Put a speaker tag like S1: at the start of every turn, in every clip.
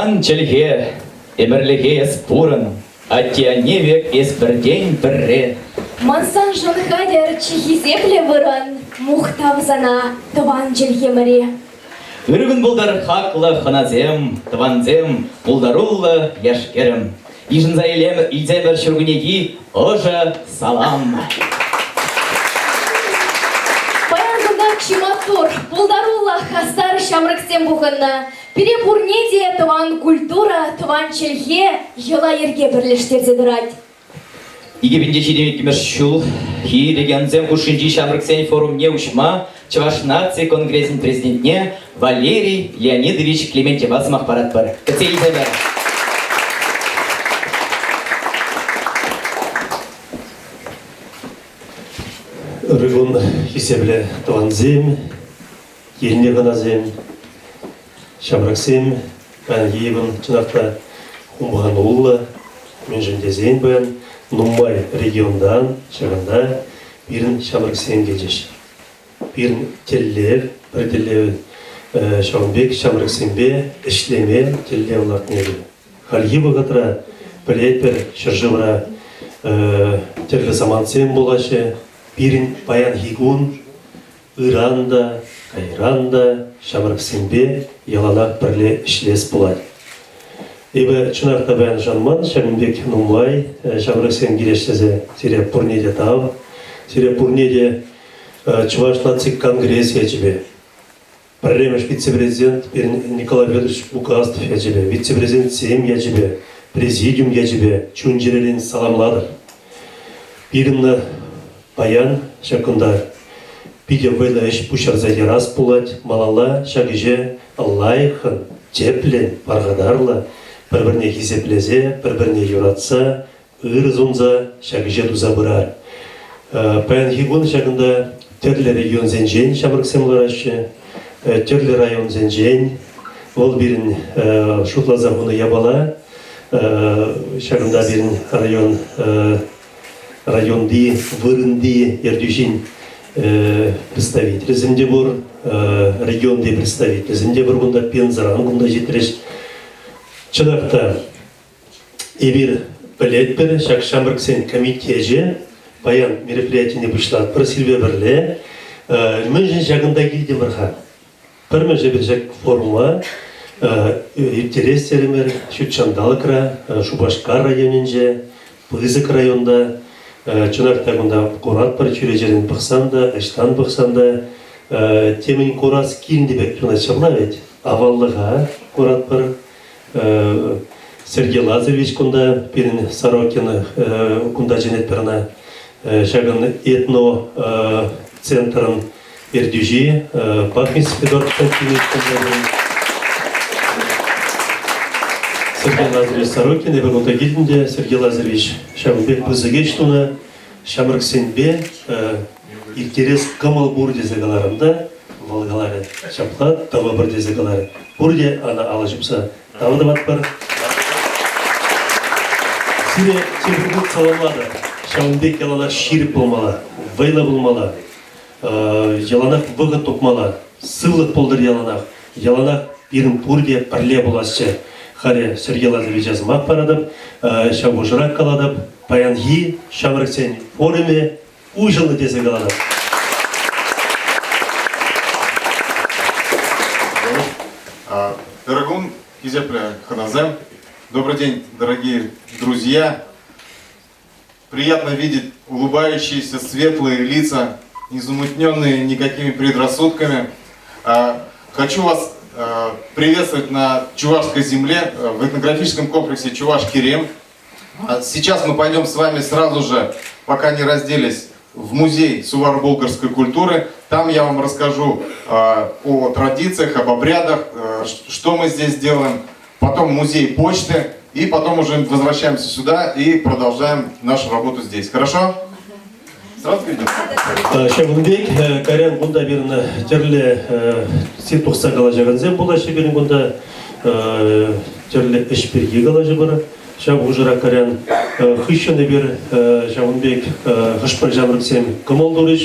S1: Тӑван чӗлхе, ӗмӗрлӗхе эс пурӑн, атте-анне пек эс пӗртен-пӗрре.
S2: Ман саншӑн хатӗр чи хисеплӗ вырӑн, мухтав сана, тӑван чӗлхемӗре.
S1: Ыр кун пултӑр хаклӑ хӑнасем, тӑвансем, пултаруллӑ яш-кӗрӗм. Йышӑнса илсемӗр ҫуркуннехи ӑшӑ салам.
S2: Паян кунта чи маттур, пултаруллӑ, хастар ҫамрӑксем пухӑннӑ. Пире пурне те тӑван культура, тӑван чӗлхе, йӑла-йӗрке пӗрлештерсе тӑрать.
S1: 2022 ҫулхи регионсем хушшинчи ҫамрӑксен форумне уҫма Чӑваш наци конгресӗн президентне Валерий Леонидович Клементьева сӑмах паратпӑр. Кӗтсе илсемӗр.
S3: Ырӑ кун, хисеплӗ тӑвансем, килнӗ хӑнасем, Ҫамрӑксем паянхи кун чӑнах та хумхануллӑ, мӗншӗн тесен паян нумай регионтан ҫакӑнта пирӗн ҫамрӑксем килчӗҫ. Пирӗн тӗллев, пӗр тӗллев ҫавӑн пек ҫамрӑксемпе ӗҫлеме тӗллев лартни. Хальхи вӑхӑтра пӗлетпӗр, ҫӗршывра тӗрлӗ самантсем пулаҫҫӗ. Пирӗн паянхи кун Ыран та, кайран та ҫамрӑксемпе яланах пӗрле ӗҫлес пулать. Эпӗ чӑнах та паян шанман, ҫакӑн пек нумай ҫамрӑксем килес тесе сире пурне те тав. Сире пурне те Чӑваш наци конгресс ячӗпе, пӗрремӗш вице-президент пирӗн Николай Федорович Угаслов ячӗпе, вице-президентсем ячӗпе, президиум ячӗпе чун-чӗререн саламлатӑп. Пирӗн паян ҫак кунта питӗ вӑйлӑ ӗҫ пуҫарса ярас пулать. Малалла ҫак ӗҫе лайӑххӑн, тӗплӗн, пархатарлӑ, пӗр-пӗрне хисеплесе, пӗр-пӗрне юратса, ырӑ сунса ҫак ӗҫе туса пырар. Паянхи кун ҫакӑнта тӗрлӗ регионсенчен ҫамрӑксем лараҫҫӗ, тӗрлӗ районсенчен. Вӑл пирӗн шутласа хунӑ япала. Ҫакӑнта пирӗн район районти вырӑнти ертӳҫин представителӗсем те пур, регионти представителӗсем те пур кунта, Пензӑран кунта ҫитрӗҫ. Чӑнах та, эпир пӗлетпӗр, ҫак ҫамрӑксен комитечӗ паян мероприятине пуҫлатпӑр сирпе пӗрле. Мӗншӗн ҫакӑнта килтӗмӗр-ха? Пӗрмӗш эпир ҫак форума ирттерес терӗмӗр ҫут ҫанталӑкра, Шупашкар районӗнче, пысӑк районта. Чӑнах та кунта куратпӑр, чӳречерен пӑхсан та, ӑҫтан пӑхсан та темӗн курас килнӗ пек туйӑнать ҫапла вӗт. Аваллӑха куратпӑр. Сергей Лазаревич кунта, пирӗн Сорокин кунта чӗнетпӗр ӑна. Ҫакӑн этно центрӑн ертӳҫи Пахмис Федор Константинович Сергей Лазаревич Сорокин, эпӗ кунта килтӗм те, Сергей Лазаревич ҫавӑн пек пысӑк ӗҫ тунӑ, ҫамрӑксемпе ирттерес кӑмӑл пур тесе каларӑм та, вӑл каларӗ, ҫапла тӑвӑпӑр тесе каларӗ. Пурте ӑна алӑ ҫупса тав тӑватпӑр. Сире тепӗр хут саламлатӑп. Ҫавӑн пек яланах ҫирӗп пулмалла, вӑйлӑ пулмалла. Яланах вӑхӑт тупмалла, сывлӑх пултӑр яланах. Яланах пирӗн пурте пӗрле пуласчӗ. Халӗ Сергей Лазаревича сӑмах паратӑп, ҫав хушӑрах калатӑп, паянхи ҫамрӑксен форумӗ уҫӑлнӑ тесе калатӑп.
S4: Ырӑ кун, хисеплӗ хӑнасем. Добрый день, дорогие друзья. Приятно видеть улыбающиеся, светлые лица, не замутненные никакими предрассудками. Хочу вас приветствовать на Чувашской земле, в этнографическом комплексе Чуваш-Керем. Сейчас мы пойдем с вами сразу же, пока не разделись, в музей суваро-булгарской культуры. Там я вам расскажу о традициях, об обрядах, что мы здесь делаем. Потом музей почты. И потом уже возвращаемся сюда и продолжаем нашу работу здесь. Хорошо? Сразу перейдем.
S3: Ҫавӑн пек кайран кунта пирӗн тӗрлӗ сир тухса калаҫакансем пулаҫҫӗ пирӗн кунта тӗрлӗ ӗҫ пирки калаҫӑпӑр. Ҫав хушӑра кайран хыҫҫӑн эпир ҫавӑн пек хӑш-пӗр ҫамрӑксем кӑмӑл турӗҫ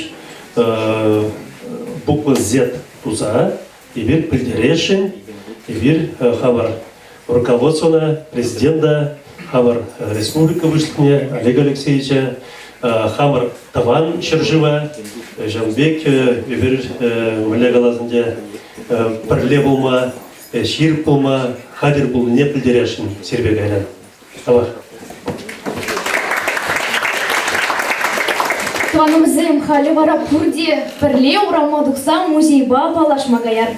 S3: буква Z туса эпир пӗлтересшӗн, эпир хамӑр. руководствона, президента, хамӑр республика Пуҫлӑхне Олег Алексеевича, хамӑр тӑван ҫӗршыва, ҫавӑн пек эпир мӗнле калас ӗнтӗ, пӗрле пулма, ҫирӗп пулма хатӗр пулнине пӗлтересшӗн сирпе кайран. Тавах.
S2: Тӑванӑмсем, халӗ вара пурте пӗрле урама тухса музейпа паллашма каяр.